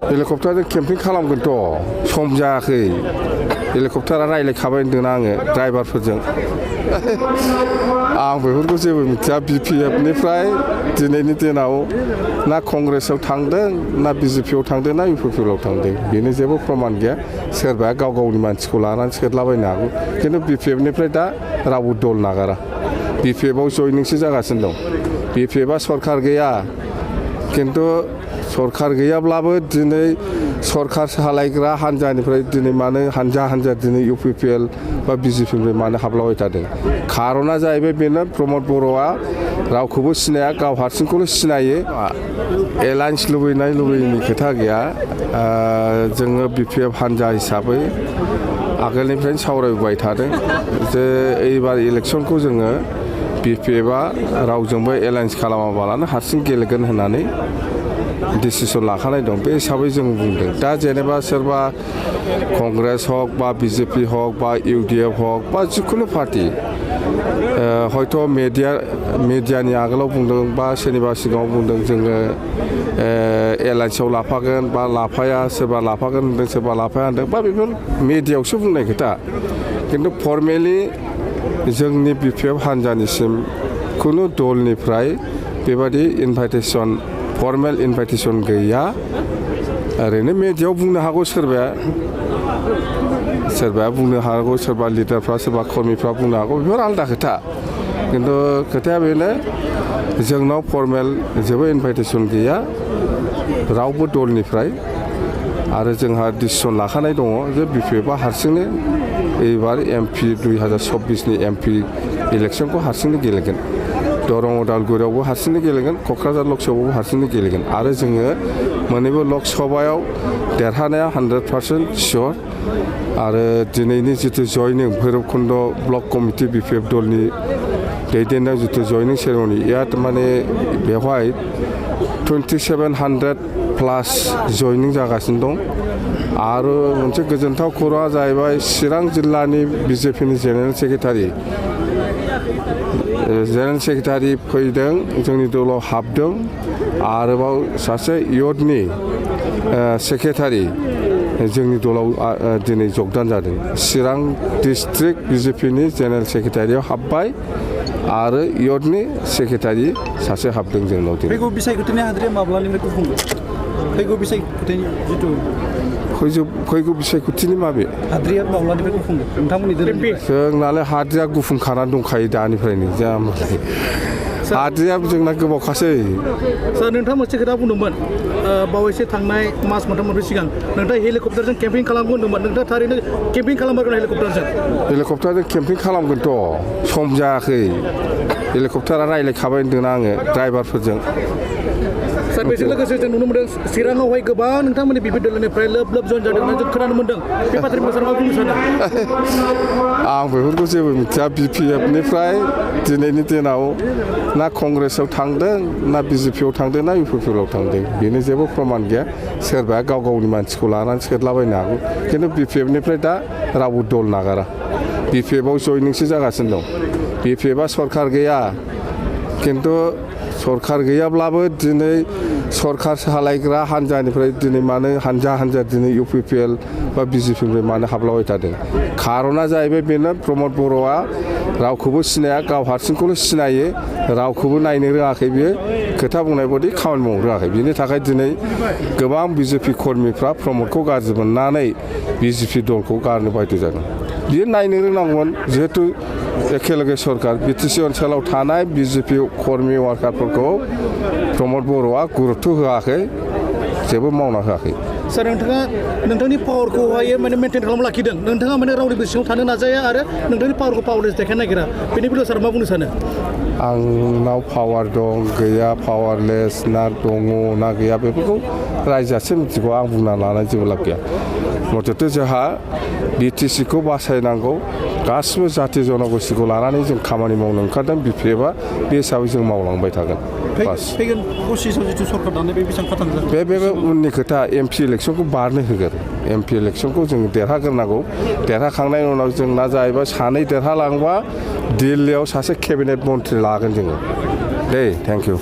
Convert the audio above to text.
हेलिकप्टारजों camping खालामगोनथ' सम जायाखै हेलिकप्टारा रायज्लायखाबाय होनदों आङो ड्राइभारफोरजों आं बेफोरखौ जेबो मिथिया BPF-निफ्राय दिनैनि दिनाव ना कंग्रेसआव थांदों ना BJP-आव थांदों ना UPPआव थांदों बेनो जेबो प्रमान गैया सोरबाया गाव गावनि मानसिखौ लानानै सोदलाबायनो हागौ खिन्थु BPF-निफ्राय दा रावबो दल नागारा BPF-आव जयनिंसो जागासिनो दं BPF-आ सरखार गैया खिन्थु सरखार गैयाब्लाबो दिनै सरखार सालायग्रा हान्जानिफ्राय दिनै मानो हान्जा दिनै UPPL बा BJP-निफ्राय मानो हाबलाबाय थादों खार'ना जाहैबाय बेनो प्रमद बर'आ रावखौबो सिनाया गाव हारसिंखौल' सिनायो एलायन्स लुबैयैनि खोथा गैया जोङो BPF हान्जा हिसाबै आगोलनिफ्रायनो सावरायबाय थादों जे एबार इलेक्सनखौ जोङो BPF-आ रावजोंबो एलायन्स खालामाबालानो हारसिं गेलेगोन होननानै डिसिसन लाखानाय दं बे हिसाबै जों बुंदों दा जेनेबा सोरबा कंग्रेस हक बा BJP हक बा UDF हक बा जिखुनु पार्टि हयथ' मेडियानि आगोलाव बुंदों बा सोरनिबा सिगाङाव बुंदों जोङो एलायन्सआव लाफागोन बा लाफाया सोरबा लाफागोन होनदों सोरबा लाफाया होनदों बा बेफोर मेडियायावसो बुंनाय खोथा खिन्थु फर्मेलि जोंनि BPF हान्जानिसिम खुनु दलनिफ्राय बेबादि फर्मेल इनभाइटेसन गैया ओरैनो मेडियायाव बुंनो हागौ सोरबाया बुंनो हागौ सोरबा लिडारफ्रा सोरबा कर्मिफ्रा बुंनो हागौ बेफोर आलादा खोथा खिन्थु खोथाया बेनो जोंनाव फर्मेल जेबो इनभाइटेसन गैया रावबो दलनिफ्राय आरो जोंहा डिसिसन लाखानाय दङ जे BPF-आ हारसिंनो एबार MP 2024नि MP इलेक्सनखौ हारसिंनो गेलेगोन दरं उदालगुरियावबो हारसिंनो गेलेगोन क'क्राझार लकसभायावबो हारसिंनो गेलेगोन आरो जोङो मोननैबो लकसभायाव देरहानाया 100% सियर आरो दिनैनि जिथु जयनिं भैरबकुन्द ब्लक कमिटि BPF दलनि दैदेननायाव जिथु जयनिं सेरेमनि माने बेवहाय 2700+ जयनिं जागासिनो दं आरो मोनसे गोजोनथाव खौराङा जाहैबाय चिरां जिल्लानि BJP-नि जेनेरेल सेक्रेटारि फैदों जोंनि दलाव हाबदों आरोबाव सासे इयथनि सेक्रेटारि जोंनि दलाव दिनै जगदान जादों चिरां डिस्ट्रिक्ट BJP-नि जेनेरेल सेक्रेटारियाव हाबबाय आरो इयथनि सेक्रेटारि सासे हाबदों जोंनाव फैगौ बिसायख'थिनि हाद्रिया माब्लानिफ्राय गुफुंगोन फैगौ बिसायख'थिनि जिथु फैगौ बिसायख'थिनि माबे हाद्रिया माब्लानिफ्राय गुफुंगोन नोंथांमोननि जोंनालाय हाद्रिया गुफुंखानानै दंखायो दानिफ्रायनो हाद्रिया जोंना गोबावखासै सार नोंथाङा मोनसे खोथा बुंदोंमोन बावैसो थांनाय मास मोनथाम मोनब्रै सिगां नोंथाङा हेलिकप्टारजों केम्पिं खालामगोन होनदोंमोन नोंथाङा थारैनो केम्पिं खालामगोन हेलिकप्टारजों केम्पिं खालामगोनथ' सम जायाखै हेलिकप्टारा रायज्लायखाबाय होनदों आङो ड्राइभारफोरजों सार बेजों लोगोसे जों नुनो मोनदों चिराङावहाय गोबां नोंथांमोननि BPF दलनिफ्राय लोब जइन जादोंना जों खोनानो मोनदों बे बाथ्रानि सार मा बुंनो सानो आं बेफोरखौ जेबो मिथिया BPF-निफ्राय दिनैनि दिनाव ना कंग्रेसआव थांदों ना BJP-आव थांदों ना UPPआव थांदों बेनो जेबो प्रमान गैया सोरबाया गाव गावनि मानसिखौ लानानै सोदलाबायनो हागौ खिन्थु BPF-निफ्राय दा रावबो दल नागारा BPF-आव जयनिंसो जागासिनो दं BPF-आ सरखार गैया खिन्थु सरखार गैयाब्लाबो दिनै सरखार सालायग्रा हान्जानिफ्राय दिनै मानो हान्जा दिनै UPPL बा BJP-निफ्राय मानो हाबलाबाय थादों खार'ना जाहैबाय बेनो प्रमद बर'आ रावखौबो सिनाया गाव हारसिंखौल' सिनायो रावखौबो नायनो रोङाखै बियो खोथा बुंनाय बायदि खामानि मावनो रोङाखै बिनि थाखाय दिनै गोबां BJP कर्मिफ्रा प्रमदखौ गाज्रि मोननानै BJP दलखौ गारनो बाध्य जादों बियो नायनो रोंनांगौमोन जिहेथु एखेलगे सरखार BTC ओनसोलाव थानाय BJP कर्मि वार्कारफोरखौ प्रमद बर'आ गुरुत्व होआखै जेबो मावना होआखै सार नोंथाङा नोंथांनि पावारखौहाय माने मेनटेन खालामना लाखिदों नोंथाङा माने रावनिबो सिङाव थानो नाजाया आरो नोंथांनि पावारखौ पावारलेस देखायनो नागिरा बेनि बेलायाव सार मा बुंनो सानो आंनाव पावार दं गैया पावारलेस ना दङ ना गैया बेफोरखौ रायजोआसो मिथिगौ आं बुंना लानाय जेबो लाब गैया मथथे जोंहा BTC-खौ बासायनांगौ गासिबो जाथि जनगोष्ठीखौ लानानै जों खामानि मावनो ओंखारदों BPF-आ बे हिसाबै जों मावलांबाय थागोन फैगोन पसिसाव जिथु सरकार दानाय बे बेसेबां खाथां जागोन बे उननि खोथा MP इलेक्सनखौ बारनो होगोन MP इलेक्सनखौ जों देरहाग्रोनांगौ देरहाखांनायनि उनाव जोंना जाहैबाय सानै देरहालांबा दिल्लीयाव सासे केबिनेट मन्थ्रि लागोन जोङो दे थेंक इउ